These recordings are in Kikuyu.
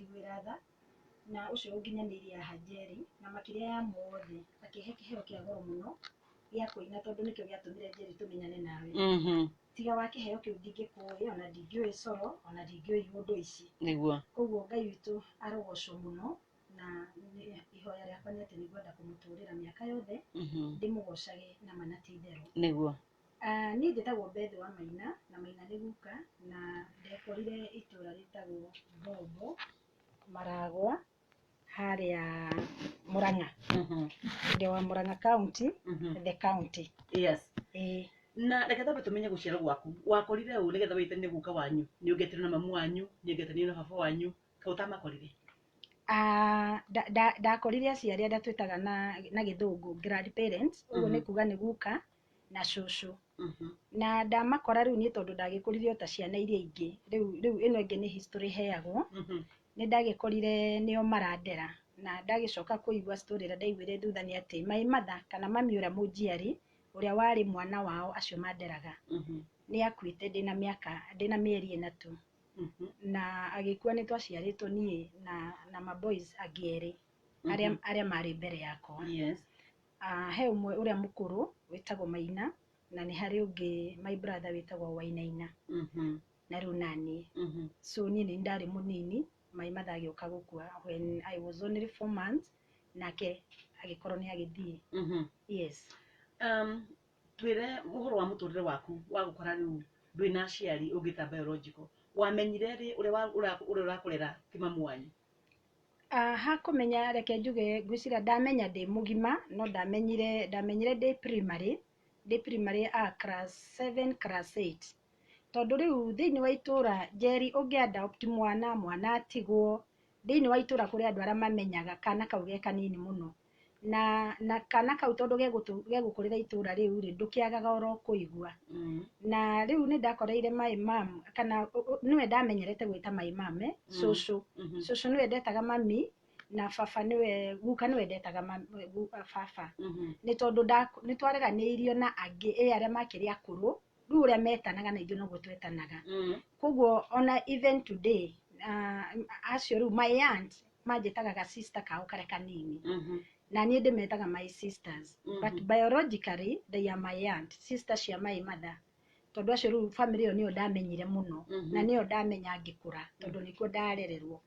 kũnjiguĩra tha na ũcio ũnginyanĩirie haha Njeri, na makĩria ya mothe akĩhe kĩheo kĩa goro mũno gĩa kũina, tondũ nĩkĩo gĩatũmire Njeri tũmenyane nawe. Tiga wa kĩheo kĩu ndingĩkũĩ, ona ndingĩũĩ coro, ona ndingĩũĩ iũndũ ici. Koguo Ngai witũ arogocwo mũno, na ihoya rĩakwa nĩ atĩ nĩngwenda kũmũtũrĩra mĩaka yothe, ndĩmũgocage na ma na ti itherũ. Niĩ njĩtagwo Beth wa Maina, na Maina nĩ guka, na ndekorire itũra rĩtagwo Mbombo, Maragwa, harĩa Murang'a. Ndĩ wa Murang'a County, the county. Ĩĩ. Na reke twambe tũmenye gũciarwo gwaku. Wakorire ũ nĩgetha wĩtanie guka wanyu? Nĩ ũngĩetirwo na mamu wanyu, nĩ ũngĩetanio na baba wanyu, kaĩ ũtamakorire? Ndakorire aciari arĩa twĩtaga na gĩthũngũ grandparents, ũguo nĩ kuga nĩ guka na cũcũ. Na ndamakora rĩu niĩ tondũ ndagĩkũrire o ta ciana iria ingĩ, rĩu ĩno ĩngĩ nĩ history heagwo, nĩ ndagĩkorire nĩo marandera, na ndagĩcoka kũigua story ĩrĩa ndaiguire thutha nĩ atĩ my mother kana mami ũrĩa mũnjiari ũrĩa warĩ mwana wao acio manderaga, nĩ akuĩte ndĩna mĩaka, ndĩna mĩeri ĩna tu. Na agĩkua nĩ twaciarĩtwo niĩ na ma boys angĩ erĩ arĩa marĩ mbere yakwa. He ũmwe ũrĩa mũkũrũ wĩtagwo Maina, na nĩ harĩ ũngĩ my brother wĩtagwo Wainaina. Na rĩu naniĩ. So niĩ nĩ ndarĩ mũnini, my mother agĩũka gũkua when I was only 4 months, nake agĩkorwo nĩ agĩthiĩ. Yes. Twĩre ũhoro wa mũtũrĩre waku wa gũkora rĩu ndwĩna aciari ũngĩta biological. Wamenyire rĩ ũrĩa ũrĩa ũrakũrera ti mamu wanyu? Hakũmenya reke njuge ngwĩciria ndamenya ndĩ mũgima, no ndamenyire ndĩ primary, ndĩ primary a class 7, class 8. Tondũ rĩu thĩinĩ wa itũra Njeri ũngĩ adopt mwana, mwana atigwo, thĩinĩ wa itũra kũrĩ andũ arĩa mamenyaga kana kau ge kanini mũno. Na kana kau tondũ gegũkũrĩra itũra rĩu rĩ, ndũkĩagaga oro kũigua. Na rĩu nĩ ndakoreire my mom, kana nĩwe ndamenyerete gwĩta my mom, cũcũ. Cũcũ nĩwe ndetaga mami, na baba nĩwe, guka nĩwe ndetaga baba. Nĩ tondũ nĩ twareranĩirio na angĩ, arĩa makĩrĩ akũrũ, rĩu ũrĩa metanaga na ithuĩ noguo twetanaga. Koguo ona even today, acio rĩu my aunt manjĩtaga ga sister kao karĩa kanini. Na niĩ ndĩmetaga my sisters. But biologically they are my aunt, sister cia my mother. Tondũ acio rĩu family ĩyo nĩyo ndamenyire mũno, na nĩyo ndamenya ngĩkũra, tondũ nĩkuo ndarererwo.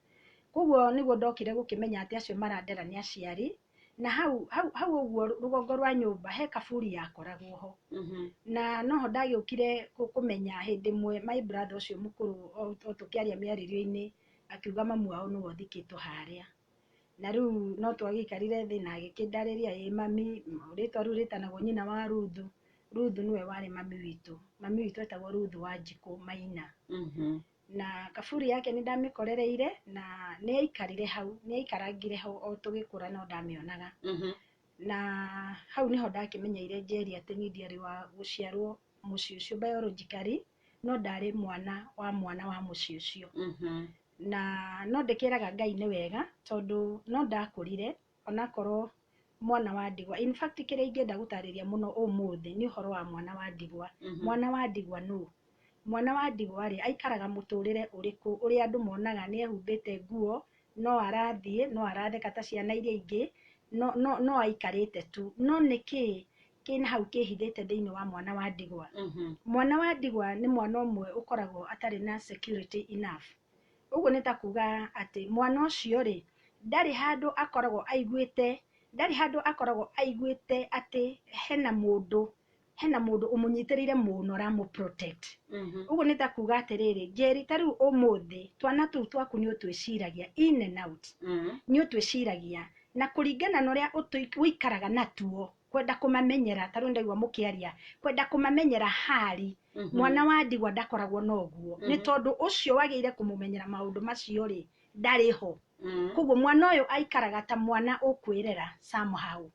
Koguo nĩguo ndokire gũkĩmenya atĩ acio marandera nĩ aciari, na hau ũguo rũgongo rwa nyũmba he kaburi yakoragwo ho. Na noho ndagĩũkire kũmenya hĩndĩ ĩmwe my brother ũcio mũkũrũ o tũkĩaria mĩarĩrio-inĩ akiuga mamu wao nĩwe ũthikĩtwo harĩa. Na rĩu no twagĩikarire thĩ na agĩkĩndarĩria, ĩ mami, rĩtwa rĩu rĩtanagwo nyina wa Ruthu. Ruthu nĩwe warĩ mami witũ. Mami witũ etagwo Ruthu wa Njikũ Maina. Na kaburi yake nĩ ndamĩkorereire na nĩ aikarire hau, nĩ aikarangire hau o tũgĩkũra no ndamĩonaga. Na hau nĩho ndakĩmenyeire Njeri atĩ niĩ ndiarĩ wa gũciarwo mũciĩ ũcio biologically, no ndarĩ mwana wa mwana wa mũciĩ ũcio. Na no ndĩkĩraga Ngai nĩ wega tondũ no ndakũrire onakorwo mwana wa ndigwa. In fact kĩrĩa ingĩenda gũtarĩria mũno ũmũthĩ nĩ ũhoro wa mwana wa ndigwa. Mwana wa ndigwa nũ? Mwana wa ndigwa rĩ, aikaraga mũtũrĩre ũrĩkũ ũrĩa andũ monaga nĩ ehumbĩte nguo, no arathiĩ, no aratheka ta ciana iria ingĩ, no aikarĩte tu. No nĩkĩ kĩna hau kĩhithĩte thĩinĩ wa mwana wa ndigwa? Mwana wa ndigwa nĩ mwana ũmwe ũkoragwo atarĩ na security enough. Ũguo nĩ ta kuga atĩ mwana ũcio rĩ, ndarĩ handũ akoragwo aiguĩte, ndarĩ handũ akoragwo aiguĩte atĩ hena mũndũ ũmũnyitĩrĩire mũno ũramũ protect. Ũguo nĩ ta kuga atĩrĩrĩ, Njeri ta rĩu ũmũthĩ twana tũu twaku nĩ ũtwĩciragia in and out. Nĩ ũtwĩciragia na kũringana na ũrĩa ũikaraga natuo, kwenda kũmamenyera, ta rĩu ndaigua mũkĩaria, kwenda kũmamenyera hari, mwana wa ndigwa ndakoragwo na ũguo. Nĩ tondũ ũcio wagĩrĩire kũmũmenyera maũndũ macio rĩ, ndarĩ ho. Koguo mwana ũyũ aikaraga ta mwana ũkwĩrera somehow.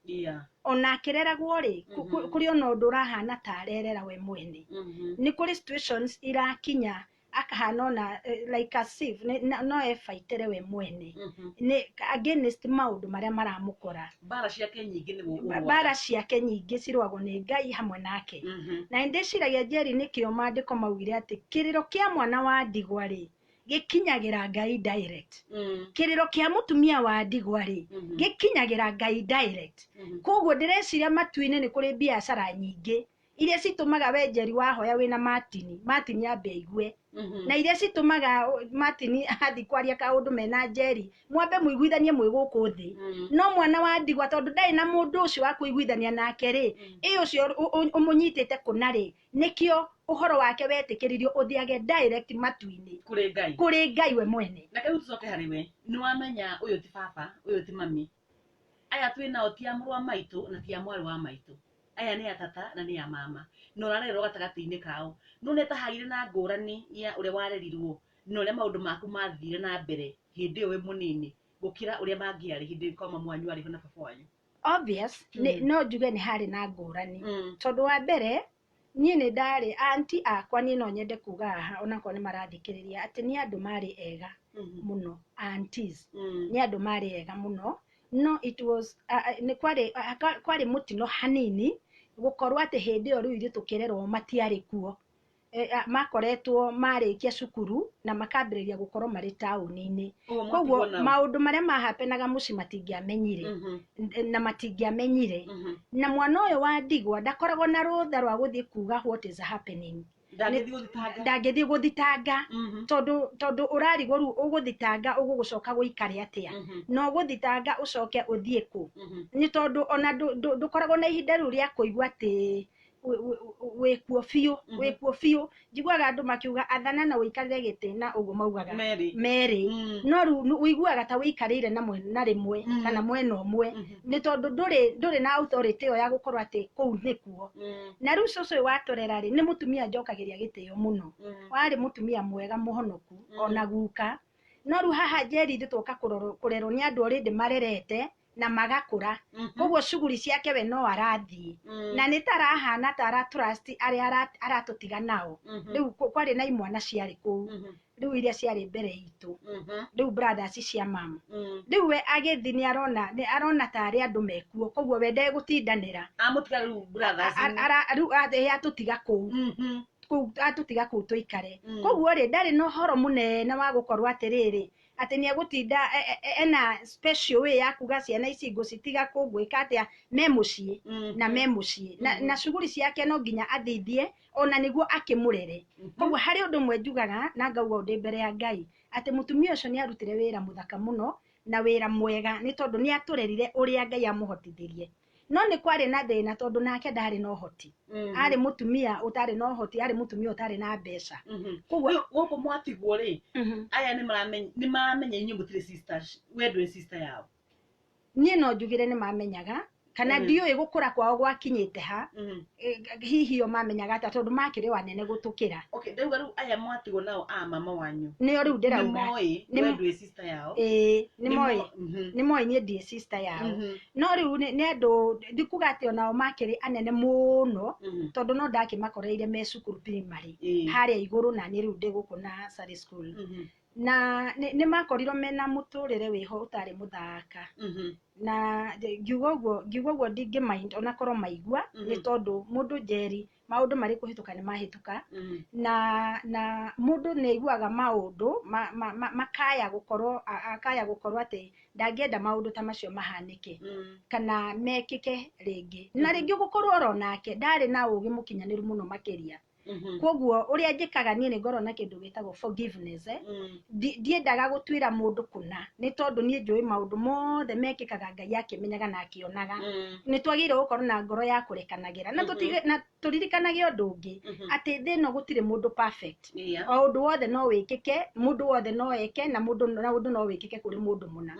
Ona akĩreragwo rĩ, kũrĩ ona ũndũ ũrahana ta arerera we mwene. Nĩ kũrĩ situations irakinya akahana ona like as if no ebaitere we mwene. Nĩ against maũndũ marĩa maramũkora. Mbara ciake nyingĩ nĩ ũrũaga. Mbara ciake nyingĩ cirũagwo nĩ Ngai hamwe nake. Na nĩ ndĩciragia Njeri nĩkĩo maandĩko maugire atĩ kĩrĩro kĩa mwana wa ndigwa rĩ, Gĩkinyagĩra Ngai direct. Kĩrĩro kĩa mũtumia wa ndigwa rĩ, gĩkinyagĩra Ngai direct. Koguo ndĩreciria matu-inĩ nĩ kũrĩ biacara nyingĩ iria citũmaga we Njeri wahoya wĩna Martin, Martin ambe aigue, na iria citũmaga Martin athiĩ kwaria kaũndũ mena Njeri, mwambe mũiguithanie mwĩ gũkũ thĩ. No mwana wa ndigwa, tondũ ndarĩ na mũndũ ũcio wa kũiguithania nake rĩ, ĩ ũcio ũmũnyitĩte kũna rĩ, nĩkĩo ũhoro wake wetĩkĩririo ũthiage direct matu-inĩ. Kũrĩ Ngai. Kũrĩ Ngai we mwene. Na rĩu tũcoke harĩ we, nĩ wamenya ũyũ ti baba, ũyũ ti mami, aya twĩ nao ti a mũrũ wa maitũ na ti a mwarĩ wa maitũ, aya nĩ a tata na nĩ a mama, na ũrarerwo gatagatĩ-inĩ kao. No nĩ tahagire na ngũrani ya ũrĩa warerirwo na ũrĩa maũndũ maku mathire na mbere hĩndĩ ĩyo wĩ mũnini gũkĩra ũrĩa mangĩarĩ hĩndĩ ĩyo mama wanyu arĩ ho na baba wanyu? Obvious, no njuge nĩ harĩ na ngũrani. Tondũ wa mbere, niĩ nĩ ndarĩ anti akwa, niĩ no nyende kuga haha onakorwo nĩ marathikĩrĩria atĩ nĩ andũ marĩ ega mũno. Aunties nĩ andũ marĩ ega mũno, no it was nĩ kwarĩ mũtino hanini gũkorwo atĩ hĩndĩ ĩyo rĩu ithuĩ tũkĩrerwo matiarĩ kuo. Makoretwo marĩkia cukuru na makambĩrĩria gũkorwo marĩ taũni-inĩ. Ũguo koguo mwatigwo nao. Maũndũ marĩa mahapenaga mũciĩ matingĩamenyire. Na matingĩamenyire. Na mwana ũyũ wa ndigwa ndakoragwo na rũtha rwa gũthiĩ kuga what is happening. Ndangĩthiĩ gũthitanga. Ndangĩthiĩ gũthitanga. Tondũ ũrarigwo rĩu ũgũthitanga ũgũgũcoka gũikare atĩa, na ũgũthitanga ũcoke ũthiĩ kũ? Nĩ tondũ ona ndũkoragwo na ihinda rĩu rĩa kũigua atĩ wĩkuo biũ. Wĩkuo biũ. Njiguaga andũ makiuga athana na ũikarĩre gĩtĩ na ũguo maugaga. Merĩ. Merĩ. No rĩu ũiguaga ta ũikarĩire na mwena rĩmwe kana mwena ũmwe, nĩ tondũ ndũrĩ na authority ĩyo ya gũkorwo atĩ kũu nĩkuo. Na rĩu cũcũ ũyũ watũrera rĩ, nĩ mũtumia njokagĩria gĩtĩo mũno. Warĩ mũtumia mwega mũhonoku, ona guka. No rĩu haha Njeri ithuĩ twoka kũrerwo nĩ andũ already marerete na magakũra. Koguo cuguri ciake we no arathiĩ. Na nĩ ta arahana ta ara trust arĩa aratũtiga nao. Rĩu kwarĩ na imwana ciarĩ kũu. Rĩu iria ciarĩ mbere itũ. Rĩu brothers cia mama. Rĩu we agĩthiĩ nĩ arona ta arĩ andũ mekuo, koguo we ndegũtindanĩra. Amũtiga rĩu brothers. Rĩu atũtiga kũu. Kũu atũtiga kũu tũikare. Koguo rĩ, ndarĩ na ũhoro mũnene wa gũkorwo atĩrĩrĩ, atĩ nĩ egũtinda ena special way ya kuga ciana ici ngũcitiga kũ, ngwĩka atĩa, me mũciĩ. Na me mũciĩ. Na cuguri ciake no nginya athithie ona nĩguo akĩmũrere. Koguo harĩ ũndũ ũmwe njugaga na ngauga ũndũ mbere ya Ngai atĩ mũtumia ũcio nĩ arutire wĩra mũthaka mũno na wĩra mwega, nĩ tondũ nĩ atũrerire ũrĩa Ngai amũhotithirie. No nĩ kwarĩ na thĩna tondũ nake ndarĩ na ũhoti. Arĩ mũtumia ũtarĩ na ũhoti, arĩ mũtumia ũtarĩ na mbeca. Koguo Rĩu gũkũ mwatigwo rĩ, aya nĩ maramenya inyuĩ mũtirĩ sisters, we ndũrĩ sister yao? Niĩ no njugire nĩ mamenyaga, kana ndiũĩ gũkũra kwao gwakinyĩte ha. Hihi o mamenyaga atĩa tondũ makĩrĩ o anene gũtũkĩra. Okay, ndauga rĩu aya mwatigwo nao a mama wanyu. Nĩo rĩu ndĩrauga. Nĩ moĩ we ndwĩ sister yao? Ĩĩ, nĩ Nĩ moĩ. Nĩ moĩ niĩ ndirĩ sister yao. No rĩu nĩ andũ ndikuga atĩ onao makĩrĩ anene mũno, tondũ no ndakĩmakoreire me cukuru primary. Harĩa igũrũ na niĩ rĩu ndĩ gũkũ nursery school. Na nĩ makorirwo mena mũtũrĩre wĩho ũtarĩ mũthaka. Na ngiuga ũguo ndingĩ mind onakorwo maigua, nĩ tondũ mũndũ Njeri maũndũ marĩ kũhĩtũka nĩ mahĩtũka. Na mũndũ nĩ aiguaga maũndũ makaya gũkorwo, akaya gũkorwo atĩ ndangĩenda maũndũ ta macio mahanĩke. Kana mekĩke rĩngĩ. Na rĩngĩ gũkorwo oro nake ndarĩ na ũgĩ mũkinyanĩru mũno makĩria. Koguo ũrĩa njĩkaga niĩ nĩ ngorwo na kĩndũ gĩtagwo forgiveness. Ndiendaga gũtuĩra mũndũ kũna, nĩ tondũ niĩ njũĩ maũndũ mothe mekĩkaga Ngai akĩmenyaga na akĩonaga. Nĩ twagĩrĩirwo gũkorwo na ngoro ya kũrekanagĩra. Na tũririkanage ũndũ ũngĩ, atĩ thĩ ĩno gũtirĩ mũndũ perfect. O ũndũ wothe no wĩkĩke, mũndũ wothe no eke, na ũndũ no wĩkĩke kũrĩ mũndũ mũna.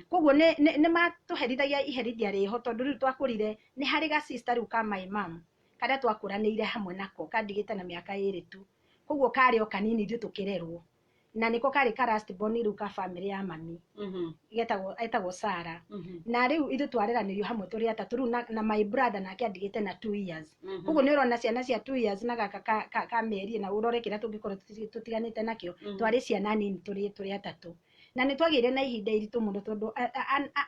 Koguo nĩ matũherithagia iherithia rĩho, tondũ rĩu twakũrire nĩ harĩ ga sister rĩu ka my mom, karĩa twakũranĩire hamwe nako, kandigĩte na mĩaka ĩrĩ tu. Koguo karĩ o kanini ithuĩ tũkĩrerwo. Na nĩko karĩ ka last born rĩu ka family ya mami. Etagwo Sarah. Na rĩu ithuĩ twareranĩrio hamwe tũrĩ atatũ rĩu na my brother nake andigĩte na 2 years. Koguo nĩ ũrona ciana cia 2 years na gaka ka mĩeri na ũrore kĩrĩa tũngĩkorwo tũtiganĩte nakĩo. Twarĩ ciana nini tũrĩ atatũ. Na nĩ twagĩire na ihinda iritũ mũno tondũ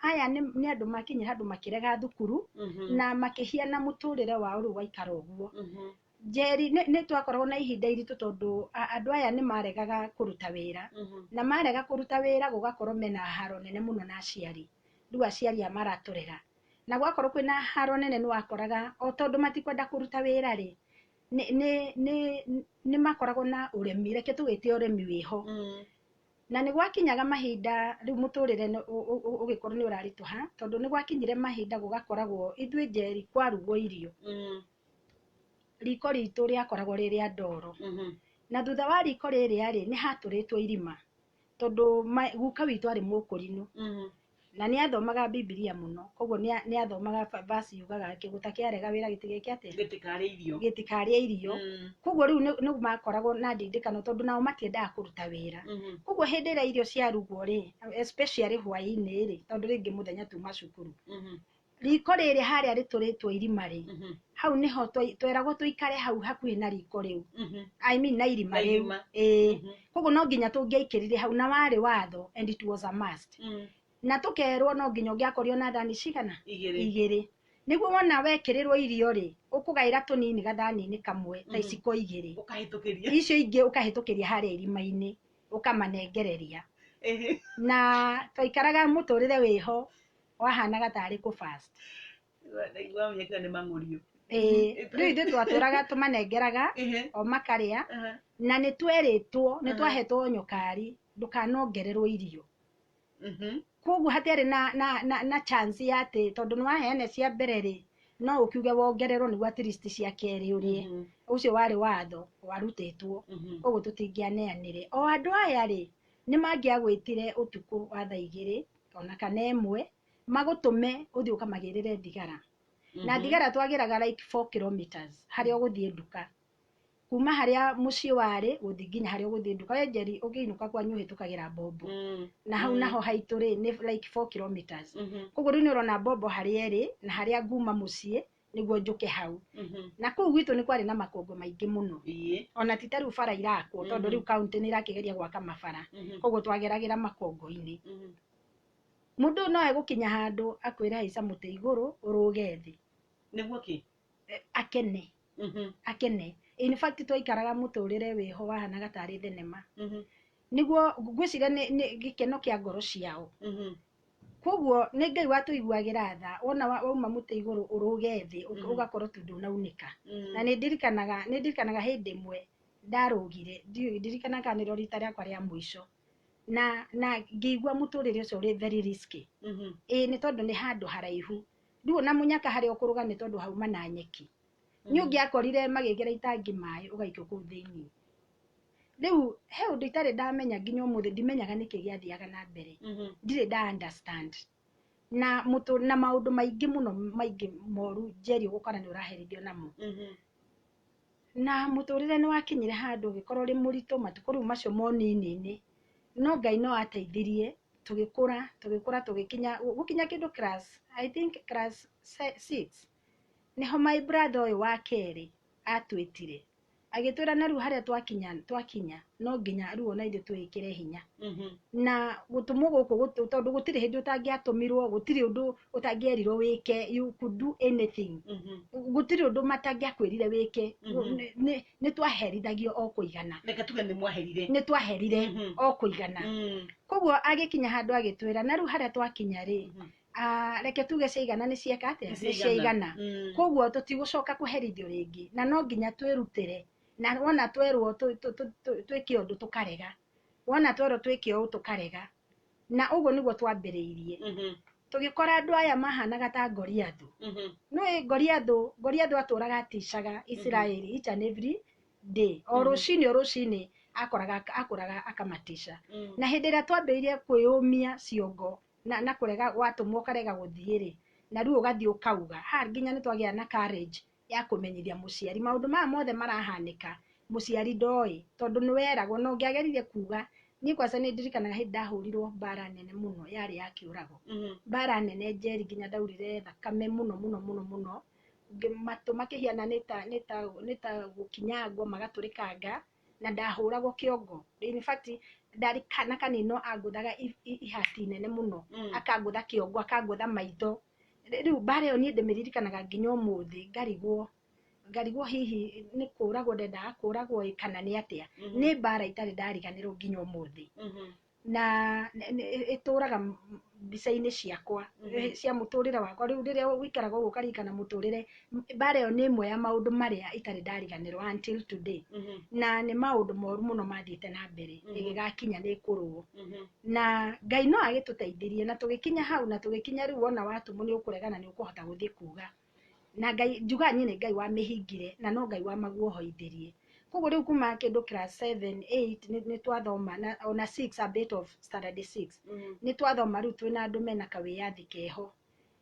aya nĩ andũ makinyire handũ makĩrega thukuru, na makĩhiana mũtũrĩre wao rĩu waikara ũguo. Njeri nĩ twakoragwo na ihinda iritũ tondũ andũ aya nĩ maregaga kũruta wĩra. Na marega kũruta wĩra gũgakorwo mena haro nene mũno na aciari. Rĩu aciari aya maratũrera. Na gwakorwo kwĩna haro nene nĩ wakoraga o tondũ matikwenda kũruta wĩra rĩ, nĩ makoragwo na ũremi, reke tũwĩte ũremi wĩho. Na nĩ gwakinyaga mahinda rĩu mũtũrĩre ũgĩkorwo nĩ ũraritũha tondũ nĩ gwakinyire mahinda gũgakoragwo ithuĩ Njeri kwarugwo irio. Riko ritũ rĩakoragwo rĩ rĩa ndoro. Na thutha wa riko rĩrĩa rĩ, nĩ hatũrĩtwo irima tondũ guka witũ arĩ mũkũrinũ. Na nĩ athomaga Bibilia mũno, koguo nĩ athomaga verse yugaga kĩgũta kĩarega wĩra gĩtigeke atĩa? Gĩtikarĩe irio. Gĩtikarĩe irio. Koguo rĩu nĩ makoragwo na ndindĩkano tondũ nao matiendaga kũruta wĩra. Koguo hĩndĩ ĩrĩa irio ciarugwo rĩ, especially hwaĩ-inĩ rĩ, tondũ rĩngĩ mũthenya tuma cukuru. Riko rĩrĩ harĩa rĩtũrĩtwo irima rĩ, hau nĩho tweragwo tũikare hau hakuhĩ na riko rĩu. I mean na irima rĩu. Ĩĩ. Koguo no nginya tũngĩaikĩrire hau na warĩ watho and it was a must. Na tũkerwo no nginya ũngĩakorirwo na thani cigana? Igĩrĩ. Nĩguo wona wekĩrĩrwo irio rĩ, ũkũgaĩra tũnini gathani-inĩ kamwe ta iciko igĩrĩ. Ũkahĩtũkĩria. Icio ingĩ ũkahĩtũkĩria harĩa irima-inĩ, ũkamanengereria. Na twaikaraga mũtũrĩre wĩho wahanaga tarĩ kũ fast. Ndaigua menyekire nĩ mang'ũrio. Rĩu ithuĩ twatũraga tũmanengeraga o makarĩa. Na nĩ twerĩtwo, nĩ twahetwo nyokari ndũkanongererwo irio. Koguo hatiarĩ na chance ya atĩ tondũ nĩ waheana cia mbere rĩ, no ũkiuge wongererwo nĩguo at least cia kerĩ ũrĩe. Ũcio warĩ watho warutĩtwo. Koguo tũtingĩaneanire. O andũ aya rĩ, nĩ mangĩagwĩtire ũtukũ wa thaa igĩrĩ ona kana ĩmwe, magũtũme ũthiĩ ũkamagĩrĩre thigara. Na thigara twagĩraga like 4 kilometers harĩa ũgũthiĩ nduka. Kuma harĩa mũciĩ warĩ gũthiĩ nginya harĩa ũgũthiĩ nduka. We Njeri ũngĩinũka kwanyu ũhĩtũkagĩra Bombo. Na hau naho haitũ rĩ nĩ like 4 kilometers. Koguo rĩu nĩ ũrona Bombo harĩa ĩrĩ na harĩa nguma mũciĩ nĩguo njũke hau. Na kũu gwitũ nĩ kwarĩ na makongo maingĩ mũno. Ona ti ta rĩu bara irakwo tondũ rĩu kaunti nĩ ĩrakĩgeria gwaka mabara. Koguo twageragĩra makongo-inĩ. Mũndũ no egũkinya handũ akwĩre haica mũtĩ igũrũ ũrũge thĩ. Nĩguo kĩ? Akene. Akene. In fact twaikaraga mũtũrĩre wĩho wahanaga tarĩ thenema. Nĩguo ngwĩciria nĩ gĩkeno kĩa ngoro ciao. Koguo nĩ Ngai watũiguagĩra tha wona wauma mũtĩ igũrũ ũrũge thĩ ũgakorwo tu ndũnaunĩka. Na nĩ ndirikanaga hĩndĩ ĩmwe ndarũgire, ndirikanaga kana nĩrĩo rita rĩakwa rĩa mũico. Na ngĩigua mũtũrĩre ũcio ũrĩ very risky. Ĩĩ nĩ tondũ nĩ handũ haraihu. Rĩu ona mũnyaka harĩa ũkũrũga nĩ tondũ hauma na nyeki. Nĩ ũngĩakorire magĩkĩra itangi maĩ ũgaikio kũu thĩinĩ. Rĩu he ũndũ itarĩ ndamenya nginya ũmũthĩ ndimenyaga nĩkĩ gĩathiaga na mbere. Ndirĩ nda understand. Na na maũndũ maingĩ mũno maingĩ moru Njeri ũgũkora nĩ ũraherithio namo. Na mũtũrĩre nĩ wakinyire handũ ũgĩkorwo ũrĩ mũritũ matukũ rĩu macio monini-inĩ. No Ngai no ateithirie tũgĩkũra tũgĩkũra tũgĩkinya gũkinya kĩndũ class I think class 6. Nĩho my brother ũyũ wa kerĩ atwĩtire. Agĩtwĩra na rĩu harĩa twakinya no nginya rĩu ona ithuĩ twĩkĩre hinya. Na gũtũmwo gũkũ tondũ gũtirĩ hĩndĩ ũtangĩatũmirwo, gũtirĩ ũndũ ũtangĩerirwo wĩke, you could do anything. Gũtirĩ ũndũ matangĩakwĩrire wĩke. Nĩ twaherithagio o kũigana. Reke tuge nĩ mwaherire. Nĩ twaherire o kũigana. Koguo agĩkinya handũ agĩtwĩra na rĩu harĩa twakinya rĩ, reke tuge ciaigana nĩ cieka atĩa? Nĩ ciaigana. Koguo tũtigũcoka kũherithio rĩngĩ na no nginya twĩrutĩre. Na wona twerwo twĩke ũndũ tũkarega. Wona twerwo twĩke ũũ tũkarega. Na ũguo nĩguo twambĩrĩirie. Tũgĩkora andũ aya mahanaga ta Goliathũ. Nĩũĩ Goliathũ atũraga aticaga Isiraeli each and every day. O rũcinĩ o rũcinĩ akũraga akamatica. Na hĩndĩ ĩrĩa twambĩrĩirie kwĩyũmia ciongo na kũrega watũmwo ũkarega gũthiĩ rĩ, na rĩu ũgathiĩ ũkauga ha nginya nĩ twagĩa na courage ya kũmenyithia mũciari maũndũ maya mothe marahanĩka mũciari ndoĩ tondũ nĩ weragwo na ũngĩageririe kuga. Niĩ kwanza nĩ ndirikanaga hĩndĩ ndahũrirwo mbara nene mũno yarĩ ya kĩũrago. Mbara nene Njeri nginya ndaurire thakame mũno mũno mũno mũno. Matũ makĩhiana nĩ ta gũkinyangwo magatũrĩkanga na ndahũragwo kĩongo. In fact ndarĩ kana kanini no angũthaga ihati nene mũno. Akangũtha kĩongo, akangũtha maitho. Rĩu mbara ĩyo niĩ ndĩmĩririkanaga nginya ũmũthĩ ngarigwo. Ngarigwo hihi nĩ kũragwo ndendaga kũragwo ĩ kana nĩ atĩa. Nĩ mbara itarĩ ndariganĩrwo nginya ũmũthĩ. Na ĩtũraga mbica-inĩ ciakwa cia mũtũrĩre wakwa. Rĩu rĩrĩa ũikaraga ũguo ũkaririkana mũtũrĩre, mbara ĩyo nĩ ĩmwe ya maũndũ marĩa itarĩ ndariganĩrwo until today. Na nĩ maũndũ moru mũno mathiĩte na mbere ĩgĩgakinya nĩ kũrũo. Na Ngai no agĩtũteithirie na tũgĩkinya hau, na tũgĩkinya rĩu wona watũmwo nĩ ũkũregana, nĩ ũkũhota gũthiĩ kuga. Na Ngai njugaga niĩ nĩ Ngai wamĩhingire, na no Ngai wamaguohoithirie. Koguo rĩu kuma kĩndũ class 7 8 nĩ twathoma, na ona 6, a bit of standard 6, nĩ twathoma. Rĩu twĩna andũ mena kawĩyathi keho,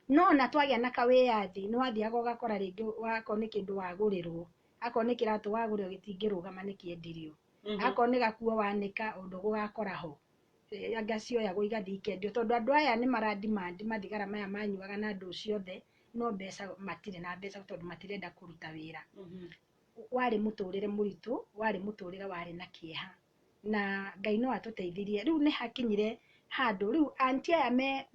no ona twagĩa na kawĩyathi, nĩ wathiaga ũgakora rĩngĩ wakorwo nĩ kĩndũ wagũrĩrwo, akorwo nĩ kĩratũ wagũrĩrwo, gĩtingĩrũgama, nĩ kĩendirio. Akorwo nĩ gakuo wanĩka, ũndũ gũgakora ho. Anga cioyagwo igathiĩ ikendio, tondũ andũ aya nĩ maradimandi mathigara maya manyuaga na andũ ciothe, no mbeca matirĩ na mbeca tondũ matirenda kũruta wĩra. Warĩ mũtũrĩre mũritũ, warĩ mũtũrĩre warĩ na kĩeha, na Ngai no atũteithirie. Rĩu nĩ hakinyire handũ rĩu anti aya me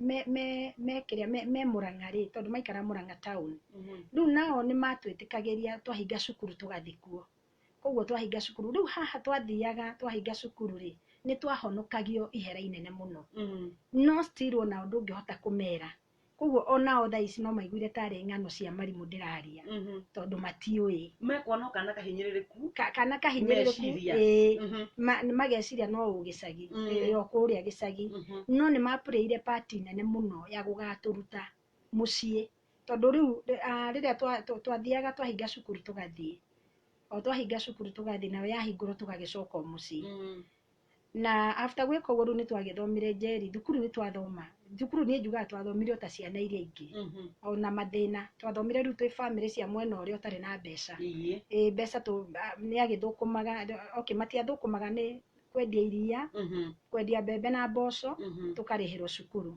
kĩrĩa me Mũrang'a rĩ, tondũ maikara Mũrang'a town, rĩu nao nĩ matwĩtĩkagĩria twahinga cukuru tũgathiĩ kuo. Koguo twahinga cukuru, rĩu haha twathiaga, twahinga cukuru rĩ, nĩ twahonokagio ihera inene mũno. No still ona ndũngĩhota kũmera. Koguo onao thaa ici no maiguire tarĩ ng'ano cia marimũ ndĩraria, tondũ matiũĩ. Mekuona o kana kahinyĩrĩrĩku. Kana kahinyĩrĩrĩku. Meciria. Ĩĩ. Mageciria no gĩcagi, o kũrĩa gĩcagi. No nĩ mapurĩire part nene mũno ya gũgatũruta mũciĩ, tondũ rĩu rĩrĩa twathiaga twahinga cukuru tũgathiĩ, o twahinga cukuru tũgathiĩ, nayo yahingũrwo tũgagĩcoka o mũciĩ. Na after gwĩka ũguo, rĩu nĩ twagĩthomire njeri thukuru, nĩ twathoma thukuru. Niĩ njugaga twathomire o ta ciana iria ingĩ, ona mathĩna twathomire. Rĩu twĩ bamĩrĩ cia mwena ũrĩa ũtarĩ na mbeca. Ĩ mbeca nĩ agĩthũkũmaga, okay, matiathũkũmaga, nĩ kwendia iria, kwendia mbembe na mboco, tũkarĩhĩrwo cukuru.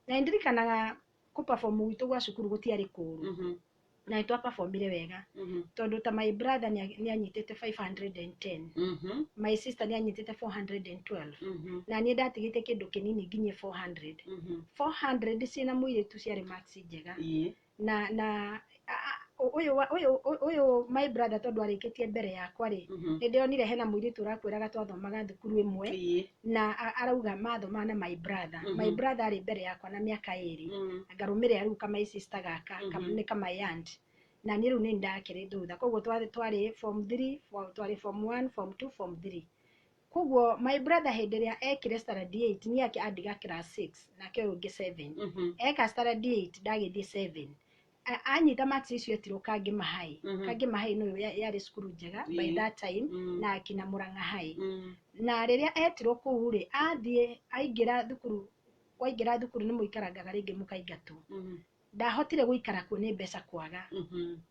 Na ndirikanaga kũ perform gwitũ gwa cukuru gũtiarĩ kũru, na nĩ twaperformire wega, tondũ ta my brother nĩ anyitĩte 510, my sister nĩ anyitĩte 412, na niĩ ndatigĩte kĩndũ kĩnini nginyie 400. 400 ciĩna mũirĩtu ciarĩ marks njega. Na ũyũ my brother, tondũ arĩkĩtie mbere yakwa rĩ, nĩ ndĩronire hena mũirĩtu ũrakwĩraga twathomaga thukuru ĩmwe, na arauga mathomaga na my brother. My brother arĩ mbere yakwa na mĩaka 2, ngarũmĩrĩra rĩu ka my sister gaka, nĩ ka my aunt, na niĩ rĩu nĩ ndakĩrĩ thutha. Koguo twarĩ form 3, twarĩ form 1, form 2, form 3. Koguo my brother hĩndĩ ĩrĩa ekire standard 8, niĩ ake andiga class 6, nake ũyũ ũngĩ 7. Eka standard 8, ndagĩthiĩ 7, anyita marks icio etirwo Kangema High. Kangema High nĩyo yarĩ cukuru njega by that time, na akina Murang'a High. Na rĩrĩa etirwo kũu rĩ, athiĩ aingĩra thukuru, waingĩra thukuru nĩ mũikarangaga rĩngĩ mũkaingatwo. Ndahotire gũikara kuo nĩ mbeca kwaga.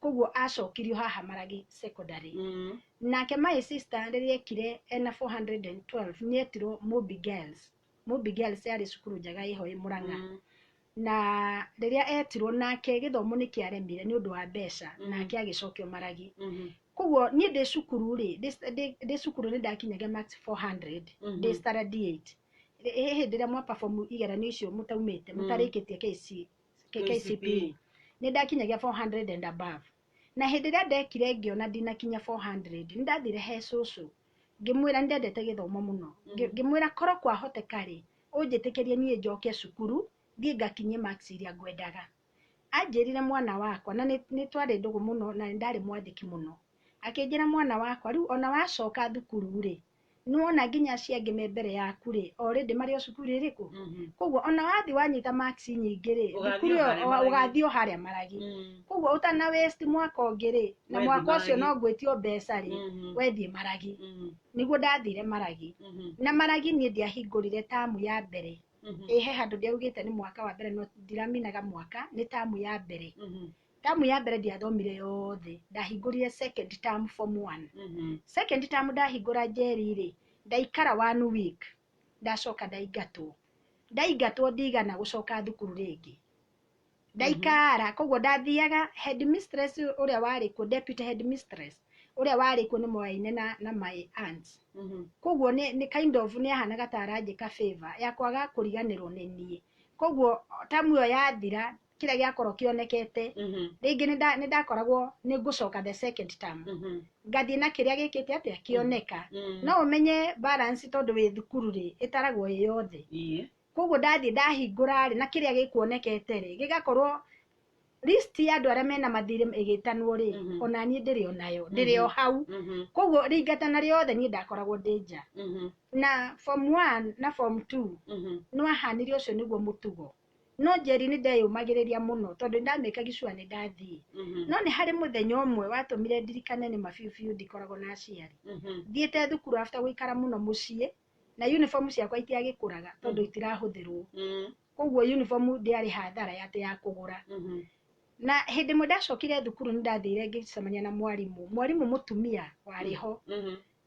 Koguo acokirio haha Maragi Secondary. Nake my sister rĩrĩa ekire ena 412, nĩ etirwo Mobi Girls. Mobi Girls yarĩ cukuru njega ĩho ĩ Murang'a. Na rĩrĩa etirwo nake, gĩthomo nĩ kĩaremire nĩ ũndũ wa mbeca. Nake agĩcokio Maragi. Koguo niĩ ndĩ cukuru rĩ, ndĩ cukuru nĩ ndakinyagia marks 400. Ndĩ standard 8, hĩndĩ ĩrĩa mwa perform igeranio icio mũtaumĩte, mũtarĩkĩtie KC, KCPE, nĩ ndakinyagia 400 and above. Na hĩndĩ ĩrĩa ndekire ngĩona ndinakinya 400, nĩ ndathire he cũcũ ngĩmwĩra nĩ ndendete gĩthomo mũno. Ngĩmwĩra korwo kwahoteka rĩ, ũnjĩtĩkĩrie niĩ njoke cukuru, thiĩ ngakinyie marks iria ngwendaga. Anjĩrire, "Mwana wakwa," na nĩ twarĩ ndũgũ mũno na nĩ ndarĩ mwathĩki mũno, akĩnjĩra, "Mwana wakwa, rĩu ona wacoka thukuru rĩ, nĩwona nginya acio angĩ me mbere yaku rĩ, already marĩ o cukuru ĩrĩkũ. Koguo ona wathiĩ wanyita marks nyingĩ rĩ, Ũgathiĩ thukuru o ĩyo harĩa Maragi. ũgathiĩ o harĩa Maragi. Koguo ũtana waste mwaka ũngĩ rĩ, na Wethiĩ mwaka ũcio Maragi. no ngwĩtio mbeca rĩ, wethiĩ Maragi." Nĩguo ndathire Maragi. Na Maragi niĩ ndiahingũrire tamu ya mbere. Ĩ he handũ ndiaugĩte nĩ mwaka wa mbere, no ndiraminaga mwaka, nĩ tamu ya mbere. Tamu ya mbere ndiathomire yothe, ndahingũrire second term, form 1. Second term ndahingũra njeri rĩ, ndaikara one week, ndacoka ndaingatwo. Ndaingatwo ndigana gũcoka thukuru rĩngĩ, ndaikara. Koguo ndathiaga headmistress ũrĩa warĩ kuo, deputy headmistress ũrĩa warĩ kuo nĩ moyaine na my aunt. Koguo nĩ kind of nĩ ahanaga ta aranjĩka favor ya kwaga kũriganĩrwo nĩ niĩ. Koguo tamu ĩyo yathira, kĩrĩa gĩakorwo kĩonekete. Rĩngĩ nĩ ndakoragwo nĩ ngũcoka the second term, ngathiĩ na kĩrĩa gĩkĩte atĩa kĩoneka. No ũmenye balance, tondũ wĩ thukuru rĩ, ĩtaragwo ĩ yothe. Koguo ndathiĩ ndahingũra rĩ, na kĩrĩa gĩkuonekete rĩ, gĩgakorwo list ya andũ arĩa mena mathirĩ ĩgĩtanwo rĩ, ona niĩ ndĩrĩ o nayo, ndĩrĩ o hau. Koguo rĩingatana rĩothe niĩ ndakoragwo ndĩ nja. Na form 1 na form 2 nĩwahanire ũcio nĩguo mũtugo. No Njeri, nĩ ndeyũmagĩrĩria mũno tondũ nĩndamĩkaga sure nĩ ndathiĩ. No nĩ harĩ mũthenya ũmwe watũmire ndirikane nĩ ma biũ biũ ndikoragwo na aciari. Thiĩte thukuru after gũikara mũno mũciĩ, na uniform ciakwa itiagĩkũraga tondũ itirahũthĩrwo. Koguo uniform ndĩarĩ hathara ya atĩ ya kũgũra. Na hĩndĩ ĩmwe ndacokire thukuru, nĩ ndathire ngĩcemania na mwarimũ, mwarimũ mũtumia warĩ ho.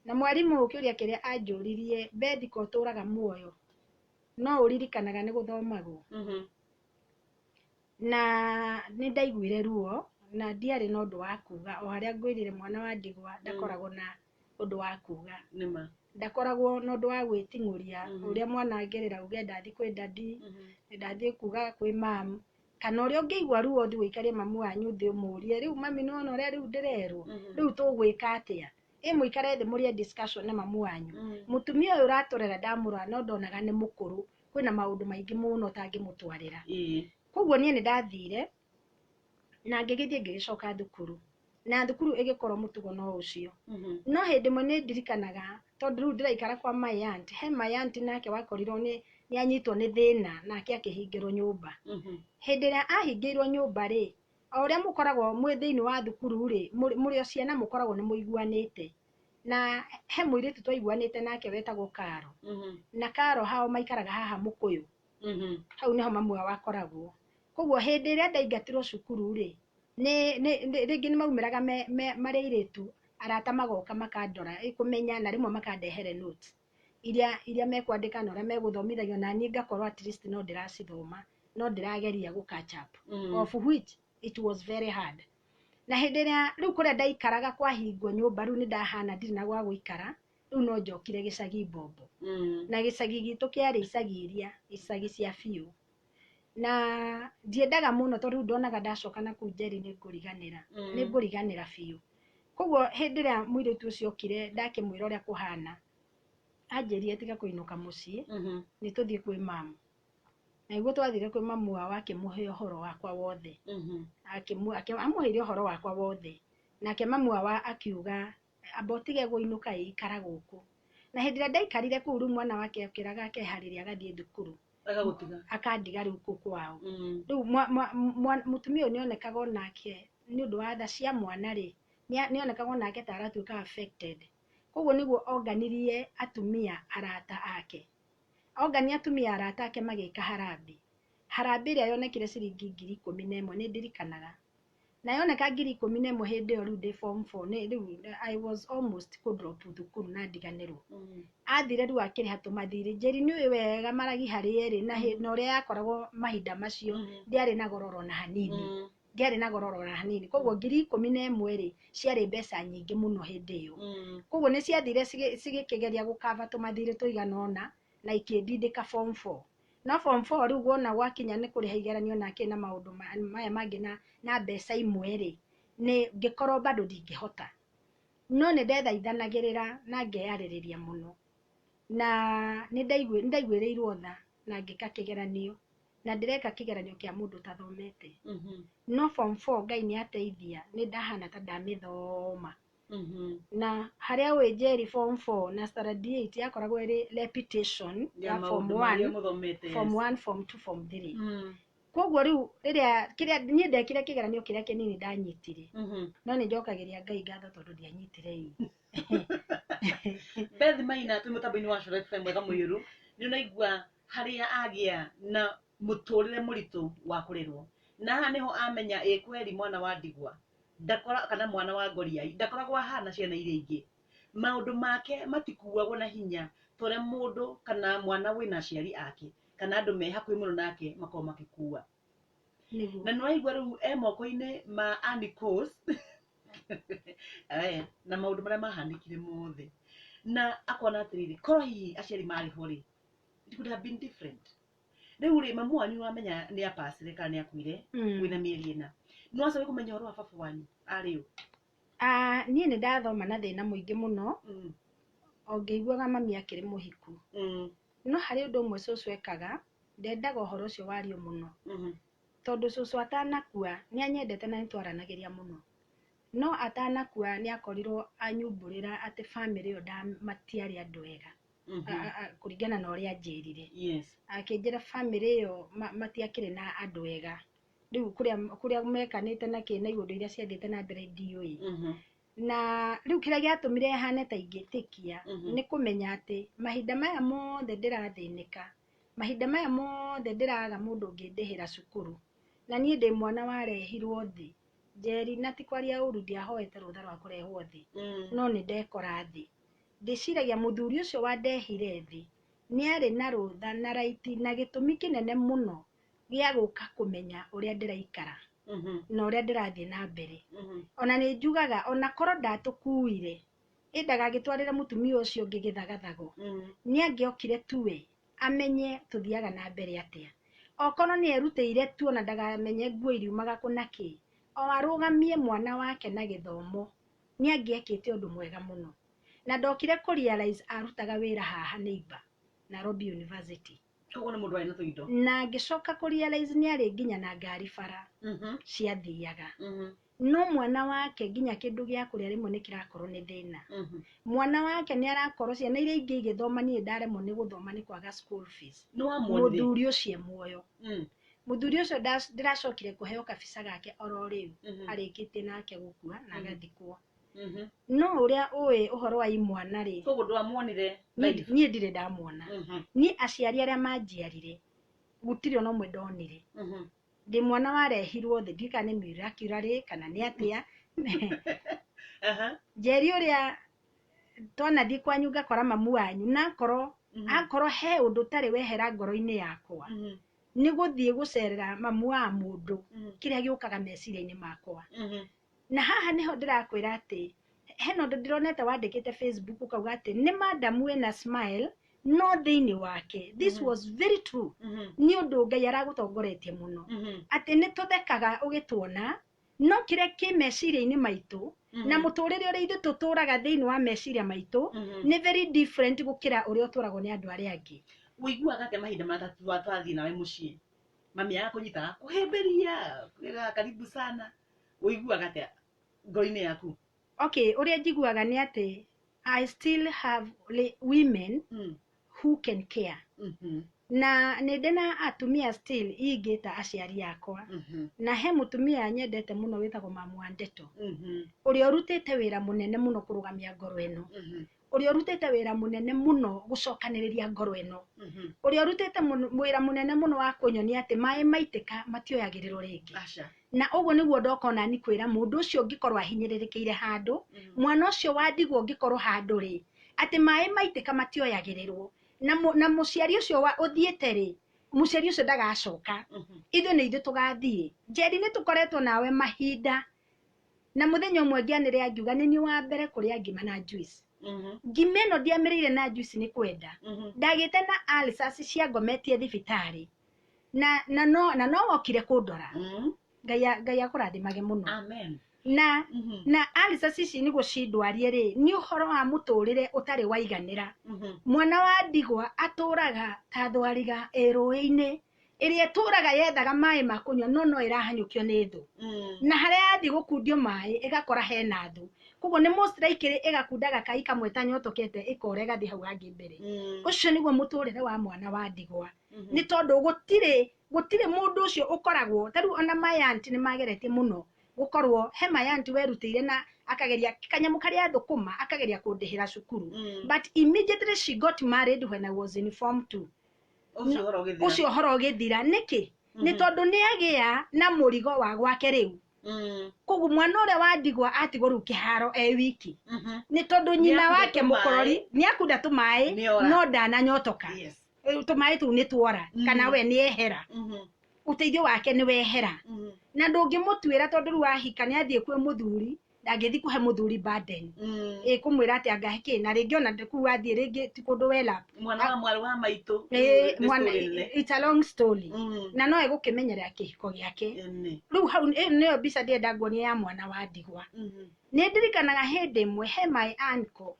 Na mwarimũ kĩũria kĩrĩa anjũririe, "Bethi, ko ũtũraga muoyo no ũririkanaga nĩ gũthomagwo?" Na nĩ ndaiguire ruo na ndiarĩ na ũndũ wa kuga. O harĩa ngwĩrire, mwana wa ndigwa ndakoragwo na ũndũ wa kuga. Nĩma. Ndakoragwo na ũndũ wa gwĩting'ũria ũrĩa mwana angĩrĩra uge ndathiĩ kwĩ daddy, ndathiĩ kuga kwĩ mam, kana ũrĩa ũngĩigua ruo ũthiĩ ũikarie mamu wanyu thĩ ũmũrie, "Rĩu mami, nĩwona ũrĩa rĩu ndĩrerwo, rĩu tũgwĩka atĩa?" Ĩ mũikare thĩ mũrĩe discussion na mamu wanyu. Mũtumia ũyũ ũratũrera, ndamũrora no ndonaga nĩ mũkũrũ, kwĩna maũndũ maingĩ mũno ũtangĩmũtwarĩra. Koguo niĩ nĩ ndathire na ngĩgĩthiĩ ngĩgĩcoka thukuru, na thukuru ĩgĩkorwo mũtugo no ũcio. No hĩndĩ ĩmwe nĩ ndirikanaga, tondũ rĩu ndĩraikara kwa my aunt, he my aunt nake wakorirwo nĩ anyitwo nĩ thĩna, nake akĩhingĩrwo nyũmba. Hĩndĩ ĩrĩa ahingĩirwo nyũmba rĩ, o ũrĩa mũkoragwo mwĩ thĩinĩ wa thukuru rĩ, mũrĩ o ciana mũkoragwo nĩ mũiguanĩte, na he mũirĩtu twaiguanĩte nake wetagwo Karo. Na Karo hao maikaraga haha Mũkũyũ. Hau nĩho mamu wao akoragwo. Koguo hĩndĩ ĩrĩa ndaingatirwo cukuru rĩ, nĩ rĩngĩ nĩ maumĩraga marĩ airĩtu arata, magoka makandora, kũmenya, na rĩmwe makandehere notes iria mekwandĩka na ũrĩa megũthomithagio, na niĩ ngakorwo at least no ndĩracithoma, no ndĩrageria gũ catch up, of which it was very hard. Na hĩndĩ ĩrĩa rĩu kũrĩa ndaikaraga kwahingwo nyũmba, rĩu nĩ ndahana ndirĩ na gwa gũikara, rĩu no njokire gĩcagi mbombo. Na gĩcagi gitũ kĩarĩ icagi iria icagi cia biũ, na ndiendaga mũno tondũ rĩu ndonaga ndacoka na kũu Njeri nĩ ngũriganĩra, nĩ ngũriganĩra biũ. Koguo hĩndĩ ĩrĩa mũirĩtu ũcio okire, ndakĩmwĩra ũrĩa kũhana, anjĩrire tiga kũinũka mũciĩ, nĩ tũthiĩ kwĩ mamu. Na nĩguo twathire kwĩ mamu wao, akĩmũhe ũhoro wakwa wothe. Amũheire ũhoro wakwa wothe, nake mamu wao akiuga, "Amba ũtige gũinũka, ikara gũkũ." Na hĩndĩ ĩrĩa ndaikarire kũu, rĩu mwana wake okĩraga akeharĩria agathiĩ thukuru. Agagũtiga. Akandiga rĩu kũu kwao. Rĩu mũtumia ũyũ nĩonekaga onake nĩ ũndũ wa tha cia mwana rĩ, nĩonekaga onake ta aratuĩka affected. Koguo nĩguo onganirie atumia arata ake, ongania atumia arata ake magĩka harambee. Harambee ĩrĩa yonekire ciringi 11,000, nĩ ndirikanaga, na yoneka 11,000 hĩndĩ ĩyo rĩu ndĩ form 4, nĩ rĩu I was almost kũ drop thukuru na ndiganĩrwo. Athire rĩu akĩrĩha tũmathirĩ. Njeri, nĩ ũĩ wega maragi harĩa ĩrĩ na ũrĩa yakoragwo mahinda macio, ndĩarĩ na goro ona hanini. Ndĩarĩ na goro ona hanini. Koguo 11,000 rĩ, ciarĩ mbeca nyingĩ mũno hĩndĩ ĩyo. Koguo nĩ ciathire cigĩkĩgeria gũkaba tũmathirĩ tũigana ũna na ikĩndindĩka form 4. No form 4 rĩu wona gwakinya nĩ kũrĩha igeranio na kĩ na maũndũ maya mangĩ na mbeca imwe rĩ, nĩ ngĩkorwo bado ndingĩhota. No nĩ ndethaithanagĩrĩra na ngeyarĩrĩria mũno, na nĩ ndaiguĩrĩirwo tha na ngĩka kĩgeranio, na ndĩreka kĩgeranio kĩa mũndũ ũtathomete. No form 4 Ngai nĩ ateithia, nĩ ndahana ta ndamĩthoma. Na harĩa ũĩ Njeri, form 4 na standard 8 yakoragwo ĩrĩ repetition ya form 1, 1, form 1, form 2, form 3. Koguo rĩu rĩrĩa kĩrĩa niĩ ndekire kĩgeranio kĩrĩa kĩnini ndanyitire. No nĩ njokagĩria Ngai ngatho tondũ ndianyitire ĩ. Beth Maina, twĩ mũtambo-inĩ wa Coro FM mwega mũiyũru, nĩ ũraigua harĩa agĩa na mũtũrĩre mũritũ wa kũrerwo, na haha nĩho amenya ĩ kweri mwana wa ndigwa ndakora kana mwana wa ngoriai ndakoragwo ahana ciana iria ingĩ, maũndũ make matikuagwo na hinya ta ũrĩa mũndũ kana mwana wĩna aciari ake kana andũ me hakuhĩ mũno nake makoragwo magĩkua. Nĩguo. Na nĩ waigua rĩu e moko-inĩ ma Annie na maũndũ marĩa mahanĩkire mothe, na akona atĩrĩrĩ, korwo hihi aciari marĩ ho rĩ, it could have been different. Rĩu rĩ, mamu wanyu wamenya nĩ apacire kana nĩ akuire wĩna mĩeri 4, nĩ wacokire kũmenya ũhoro wa baba wanyu arĩ ũ? Ah, niĩ nĩ ndathoma na thĩna mũingĩ mũno o ngĩiguaga mami akĩrĩ mũhiku. No harĩ ũndũ ũmwe cũcũ ekaga, ndendaga ũhoro ũcio wario mũno. Tondũ cũcũ atanakua nĩ anyendete na nĩ twaranagĩria mũno. No atanakua nĩ akorirwo anyumbũrĩra atĩ bamĩrĩ ĩyo matiarĩ andũ ega. Kũringana na ũrĩa anjĩrire. Akĩnjĩra bamĩrĩ ĩyo matiakĩrĩ na andũ ega. Rĩu kũrĩa mekanĩte na kĩ na iũndũ iria ciathiĩte na mbere ndiũĩ. Na rĩu kĩrĩa gĩatũmire hane ta ingĩtĩkia nĩ kũmenya atĩ mahinda maya mothe ndĩrathĩnĩka, mahinda maya mothe ndĩraga mũndũ ũngĩndĩhĩra cukuru, na niĩ ndĩ mwana warehirwo thĩ Njeri, na ti kwaria ũru, ndiahoete rũtha rwa kũrehwo thĩ, no nĩ ndekora thĩ. Ndĩciragia mũthuri ũcio wandehire thĩ nĩ arĩ na rũtha na right na gĩtũmi kĩnene mũno gĩa gũka kũmenya ũrĩa ndĩraikara na ũrĩa ndĩrathiĩ na mbere. Ona nĩ njugaga ona korwo ndatũkuire ĩ ndagagĩtwarĩre mũtumia ũcio ũngĩ gĩthagathago, nĩ angĩokire tuwe amenye tũthiaga na mbere atĩa. Okorwo nĩ erutĩire tu ona ndagamenye nguo iriumaga kũ na kĩ, o arũgamie mwana wake na gĩthomo, nĩ angĩekĩte ũndũ mwega mũno. Na ndokire kũ realize arutaga wĩra haha neighbor, Nairobi University. Koguo nĩ mũndũ warĩ na tũindo. Na ngĩcoka kũ realize nĩ arĩ nginya na ngari bara ciathiaga. No mwana wake nginya kĩndũ gĩa kũrĩa rĩmwe nĩ kĩrakorwo nĩ thĩna. Mwana wake nĩ arakorwo ciana iria ingĩ igĩthoma, niĩ ndaremwo nĩ gũthoma nĩ kwaga school fees. Nĩ wamuonire? Mũthuri ũcio e muoyo. Mũthuri ũcio ndĩracokire kũheo kabica gake oro rĩu, arĩkĩtie nake gũkua na agathikwo. No ũrĩa ũĩ ũhoro wa imwana rĩ, Koguo ndwamuonire live? Niĩ ndirĩ ndamuona. Niĩ aciari arĩa manjiarire gũtirĩ ona ũmwe ndonire. Ndĩ mwana warehirwo thĩ, ndiũĩ kana nĩ miracularly kana nĩ atĩa. Njeri ũrĩa twanathiĩ kwanyu ngakora mamu wanyu, na akorwo he ũndũ ũtarĩ wehera ngoro-inĩ yakwa, nĩ gũthiĩ gũcerera mamu wa mũndũ, kĩrĩa gĩũkaga meciria-inĩ makwa. Na haha nĩho ndĩrakwĩra atĩ hena ũndũ ndĩronete wandĩkĩte Facebook ũkauga atĩ nĩ madam wĩna smile no thĩinĩ wake. This was very true. Nĩ ũndũ Ngai aragũtongoretie mũno. Atĩ nĩ tũthekaga ũgĩtuona, no kĩrĩa kĩ meciria-inĩ maitũ na mũtũrĩre ũrĩa ithuĩ tũtũraga thĩinĩ wa meciria maitũ nĩ very different gũkĩra ũrĩa ũtũragwo nĩ andũ arĩa angĩ. Ũiguaga atĩa mahinda marĩa twathiĩ nawe mũciĩ? Mami agakũnyita agakũhĩmbĩria, kwĩra karibu sana. Ũiguaga atĩa ngoro-inĩ yaku? Okay, ũrĩa njiguaga nĩ atĩ I still have women who can care. Na nĩ ndĩ na atumia still ingĩta aciari akwa. Na he mũtumia nyendete mũno wĩtagwo Mamu wa Ndeto. Ũrĩa ũrutĩte wĩra mũnene mũno kũrũgamia ngoro ĩno. Ũrĩa ũrutĩte wĩra mũnene mũno gũcokanĩrĩria ngoro ĩno. Ũrĩa ũrutĩte wĩra mũnene mũno wa kũnyonia atĩ maĩ maitĩka matioyagĩrĩrwo rĩngĩ. Na ũguo nĩguo ndoka ona ni kwĩra mũndũ ũcio ũngĩkorwo ahinyĩrĩrĩkĩire handũ, mwana ũcio wa ndigwa ũngĩkorwo handũ rĩ, atĩ maĩ maitĩka matioyagĩrĩrwo. Na mũciari ũcio wa ũthiĩte rĩ, mũciari ũcio ndagacoka. Ithuĩ nĩ ithuĩ tũgathiĩ. Njeri nĩ tũkoretwo nawe mahinda. Na mũthenya ũmwe ngĩanĩrĩra ngiuga nĩ niĩ wa mbere kũrĩa ngima na juice. Ngima ĩno ndiamĩrĩire na juice nĩ kwenda. Ndagĩte na ulcers ciangometie thibitarĩ. Na no wokire kũndora. Ngai akũrathimage mũno. Amen. Na ulcers ici nĩguo cindwarie rĩ, nĩ ũhoro wa mũtũrĩre ũtarĩ waiganĩra. Mwana wa ndigwa atũraga ta thwariga ĩ rũĩ-inĩ, ĩrĩa ĩtũraga yethaga maĩ ma kũnyua no no ĩrahanyũkio nĩ thũ. Na harĩa yathiĩ gũkundio maĩ ĩgakora hena thũ. Koguo nĩ most likely ĩgakunda gakai kamwe ta nyotokete ĩkora ĩgathiĩ hau hangĩ mbere. Ũcio nĩguo mũtũrĩre wa mwana wa ndigwa. Nĩ tondũ gũtirĩ mũndũ ũcio ũkoragwo, ta rĩu ona my aunt nĩ mageretie mũno gũkorwo he my aunt werutĩire na akageria kanyamũ karĩa thũkũma akageria kũndĩhĩra cukuru. But immediately she got married when I was in form 2. Ũcio ũhoro ũgĩthira. Ũcio ũhoro ũgĩthira. Nĩkĩ? Nĩ tondũ nĩ agĩa na mũrigo wa gwake rĩu. Koguo mwana ũrĩa wa ndigwa atigwo rĩu kĩharo e wiki. Nĩ tondũ nyina Nĩakunda wake tũmaĩ. mũkorori nĩakunda tũmaĩ, Nĩora. no ndananyotoka. Tũmaĩ tũu nĩ tuora, kana we nĩ ehera. Ũteithio wake nĩ wehera. Na ndũngĩmũtuĩra tondũ rĩu ahika nĩ athiĩ kwĩ mũthuri, Ndangĩthiĩ kũhe mũthuri burden ĩkũmwĩra atĩ angahe kĩ, na rĩngĩ ona kũu wathiĩ rĩngĩ ti kũndũ wela. Mwana wa mwarĩ wa maitũ. Ĩ, Nĩ mwana story nene. It's a long story. Na no egũkĩmenyerera kĩhiko gĩake. Rĩu hau ĩyo nĩyo mbica ndĩrenda nguonie ya mwana wa ndigwa. Nĩ ndirikanaga hĩndĩ ĩmwe he my uncle,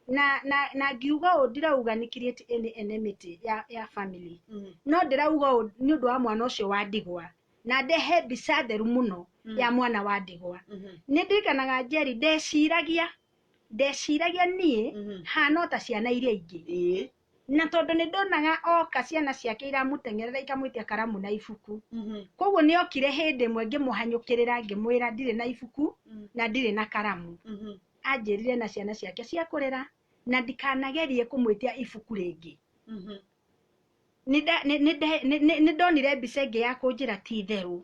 na ngiuga ũũ, ndirauga nĩ create any enmity ya family, no ndĩrauga ũũ nĩ ũndũ wa mwana ũcio wa ndigwa, na ndehe mbica theru mũno ya mwana wa ndigwa. Nĩ ndirikanaga, Njeri, ndeciragia niĩ hana o ta ciana iria ingĩ, na tondũ nĩ ndonaga oka ciana ciake iramũteng'erera ikamwĩtia karamu na ibuku. Koguo nĩ okire hĩndĩ ĩmwe, ngĩmũhanyũkĩrĩra, ngĩmwĩra ndirĩ na ibuku na ndirĩ na karamu. Anjĩrire na ciana ciake cia kũrera na ndikanagerie kũmwĩtia ibuku rĩngĩ. Nĩ ndonire mbica ĩngĩ ya kũnjĩra ti itherũ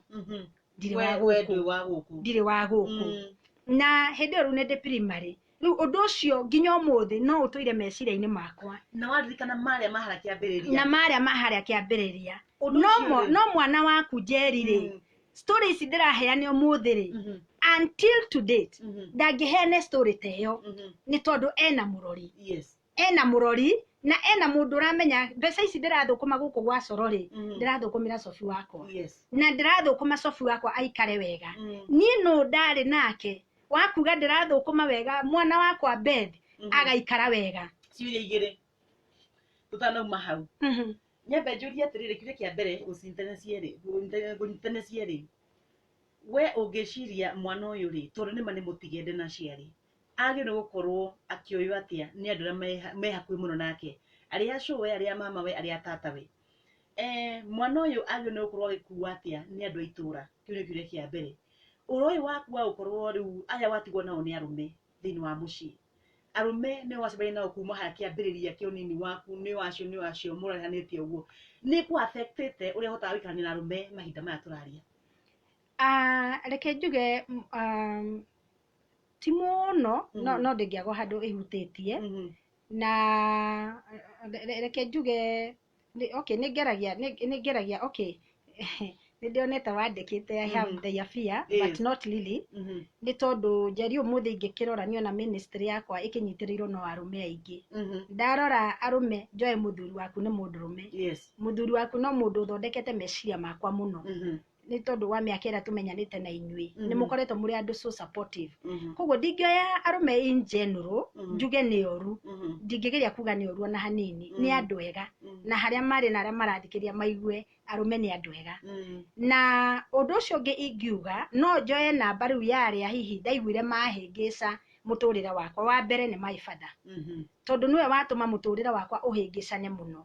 ndirĩ wa We gũkũ. Ndwĩ wa gũkũ. Ndirĩ wa gũkũ. Na hĩndĩ ĩyo rĩu nĩ ndĩ primary. Rĩu ũndũ ũcio nginya ũmũthĩ no ũtũire meciria-inĩ makwa. Na waririkana marĩa mahara kĩambĩrĩria. Na marĩa maharĩa kĩambĩrĩria. Ũndũ No ũcio rĩ. No mwana waku, Njeri, rĩ, story ici ndĩraheana ũmũthĩ rĩ, until to date ndangĩheana story ta ĩyo, nĩ tondũ ena mũrori. Ena mũrori na ena mũndũ ũramenya mbeca ici ndĩrathũkũma gũkũ gwa coro rĩ, ndĩrathũkũmĩra cobi wakwa, na ndĩrathũkũma cobi wakwa aikare wega. Niĩ no ndarĩ nake wakuga ndĩrathũkũma wega, mwana wakwa Beth agaikara wega. Ciũria igĩrĩ tũtanauma hau. Nyambe njũrie atĩrĩrĩ, kĩũria kĩa mbere gũcinyitania cierĩ, ngũnyitania cierĩ. We ũngĩciria mwana ũyũ rĩ, tondũ nĩma nĩ mũtige ndĩ na aciari, agĩrĩirwo nĩ gũkorwo akĩoywo atĩa nĩ andũ arĩa me hakuhĩ mũno nake, arĩa a cũwe, arĩa a mama we, arĩa a tata we? Mwana ũyũ agĩrĩirwo nĩ gũkorwo agĩkuo atĩa nĩ andũ a itũra? Kĩu nĩ kĩũria kĩa mbere. Ũhoro ũyũ waku wa gũkorwo rĩu aya watigwo nao nĩ arũme thĩinĩ wa mũciĩ, arũme nĩo wacemania nao kuma harĩa kĩambĩrĩria kĩa ũnini waku, nĩo acio, nĩo acio mũrahanĩtie ũguo, nĩ kũ affectĩte ũrĩa ũhotaga gũikarania na arũme mahinda maya tũraria? Ah, reke njuge ti mũno, no, no ndĩngĩagwo handũ ĩhutĩtie. Na reke njuge okay, nĩ ngeragia, okay, nĩ ndĩonete wandĩkĩte I have the fear, but not really, nĩ tondũ, Njeri, ũmũthĩ ingĩkĩrora niona ministry yakwa ĩkĩnyitĩrĩirwo no arũme aingĩ. Ndarora arũme, njoe mũthuri waku nĩ mũndũrũme. Mũthuri waku no mũndũ ũthondekete meciria makwa mũno, nĩ tondũ wa mĩaka ĩrĩa tũmenyanĩte na inyuĩ, nĩ mũkoretwo mũrĩ andũ so supportive. Koguo ndingĩoya arũme in general njuge nĩ oru. Ndingĩgeria kuga nĩ oru ona hanini. Nĩ andũ ega, na harĩa marĩ na arĩa marathikĩrĩria maigue arũme nĩ andũ ega. Na ũndũ ũcio ũngĩ ingiuga, no njoe namba rĩu ya arĩa hihi ndaiguire mahĩngĩca mũtũrĩre wakwa. Wa mbere nĩ my father, tondũ nĩwe watũma mũtũrĩre wakwa ũhĩngĩcane mũno.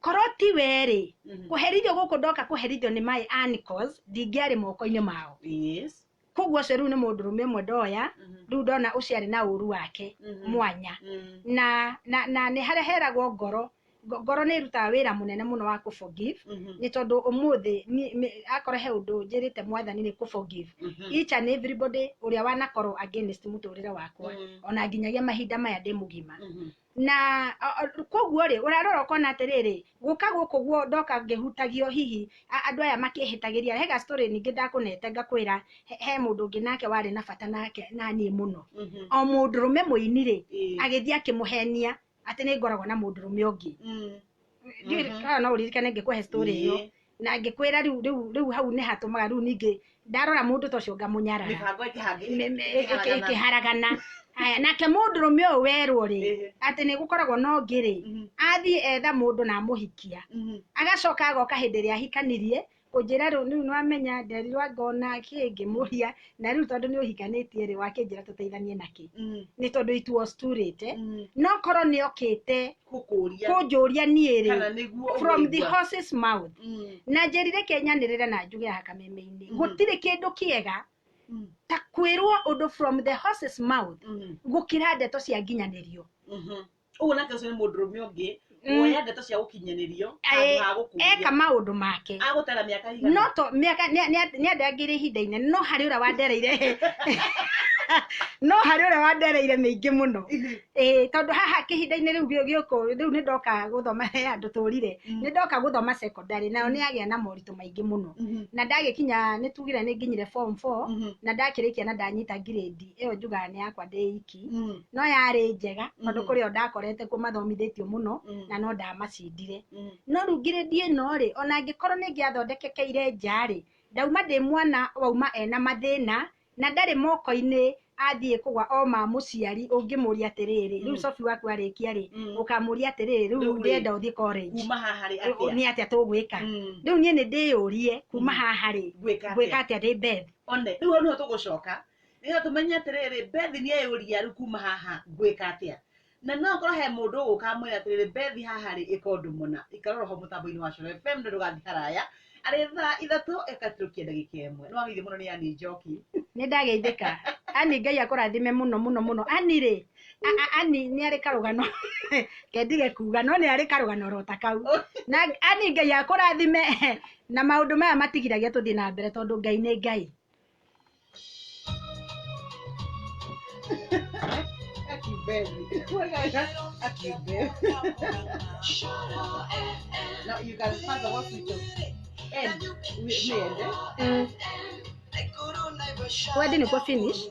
Korwo ti we rĩ, kũherithio gũkũ ndoka kũherithio nĩ my uncles, ndingĩarĩ moko-inĩ mao. Koguo ũcio rĩu nĩ mũndũrũme ũmwe ndoya. Rĩu ndona ũcio arĩ na ũru wake mwanya. Na nĩ harĩa heragwo ngoro. Ngoro nĩ ĩrutaga wĩra mũnene mũno wa kũ forgive, nĩ tondũ ũmũthĩ akorwo he ũndũ njĩrĩte mwathani nĩ kũ forgive each and everybody ũrĩa wanakorwo against mũtũrĩre wakwa, ona nginyagia mahinda maya ndĩ mũgima. Na koguo rĩ, ũrarora ũkona atĩrĩrĩ, gũka gũkũ guo ndoka ngĩhutagio hihi andũ aya makĩhĩtagĩria. Hega story ningĩ ndakũnete ngakwĩra he mũndũ ũngĩ nake warĩ na bata nake na niĩ mũno, o mũndũrũme mũini rĩ, agĩthiĩ akĩmũhenia atĩ nĩ ngoragwo na mũndũrũme ũngĩ. Ndiũĩ kana no ũririkane ngĩkũhe story ĩyo, na ngĩkwĩra rĩu hau nĩ hatũmaga rĩu ningĩ ndarora mũndũ ta ũcio ngamũnyarara. Mĩbango ĩkĩharagana. Ĩkĩharagana. Aya, nake mũndũrũme ũyũ werwo rĩ atĩ nĩ gũkoragwo na ũngĩ rĩ, athiĩ etha mũndũ na amũhikia, agacoka agoka hĩndĩ ĩrĩa ahikanirie kũnjĩra rĩu nĩwamenya nderirwo ngona kĩ ngĩmũria, na rĩu tondũ nĩ ũhikanĩtie rĩ, wakĩnjĩra tũteithanie nakĩ? Nĩ tondũ it was too late, eh? No korwo nĩ okĩte kũkũria kũnjũria niĩ kana rĩ, nĩguo from the ũgũigua. horse's mouth. Na njĩrire kenyanĩrĩre na njuge haha kameme-inĩ, gũtirĩ kĩndũ kĩega ta kwĩrwo ũndũ from the horse's mouth gũkĩra ndeto cia nginyanĩrio. Ũguo nake ũcio nĩ mũndũrũme ũngĩ woya ndeto cia gũkinyanĩrio Aĩ, handũ ha gũkũria. Eka maũndũ make. Agũtara mĩaka igana? No to mĩaka nĩ andangĩire ihinda inene, no harĩ ũrĩa wandereire. No harĩ ũrĩa wandereire mĩingĩ mũno. Ĩĩ, tondũ haha kĩhinda-inĩ rĩu gĩũkũ rĩu nĩ ndoka gũthoma he andũ tũrire, nĩ ndoka gũthoma secondary, nayo nĩ yagĩa na moritũ maingĩ mũno. Na ndagĩkinya, nĩ tugire nĩ nginyire form 4, na ndakĩrĩkia na ndanyita grade ĩyo njugaga nĩ yakwa ndĩ iki, no yarĩ njega tondũ kũrĩ o ndakorete kuo mathomithĩtio mũno, na no ndamacindire. No rĩu grade ĩno rĩ, ona angĩkorwo nĩ ngĩathondekekeire nja rĩ, ndauma ndĩ mwana wauma ena mathĩna na ndarĩ moko-inĩ, athiĩ kũgwa o ma mũciari ũngĩmũria atĩrĩrĩ, rĩu Sophie waku arĩkia rĩ, ũkamũria atĩrĩrĩ, rĩu Rĩu rĩ, ndĩrenda ũthiĩ college, kuma haha rĩ atĩa? Nĩ atĩa tũgwĩka? Rĩu niĩ nĩ ndĩyũrie, kuma haha rĩ, Ngwĩka ngwĩka atĩa? atĩa ndĩ Beth? One rĩu hau nĩho tũgũcoka nĩgetha tũmenye atĩrĩrĩ, Beth nĩ eyũria rĩu kuma haha ngwĩka atĩa, na no akorwo he mũndũ ũgũka amwĩre atĩrĩrĩ, Beth, haha rĩ ĩka ũndũ mũna. Ikara oro ho mũtambo-inĩ wa Coro FM na ndũgathiĩ haraya, arĩ thaa 3 ĩgatirũkia ndagĩka 1. Nĩ wageithio mũno nĩ Annie Njoki. Nĩ ndageithĩka. Ani, Ngai akũrathime mũno mũno mũno. Ani rĩ, Ani nĩ arĩ karũgano kendige kuga, no nĩ arĩ karũgano rota kau. Na Ani, Ngai akũrathime, na maũndũ maya matigiragia tũthiĩ na mbere tondũ Ngai nĩ Ngai. Aki Beth. Aki Beth. Now you can first of all switch off. End. We, me end, eh? Wendi nĩkuo finish.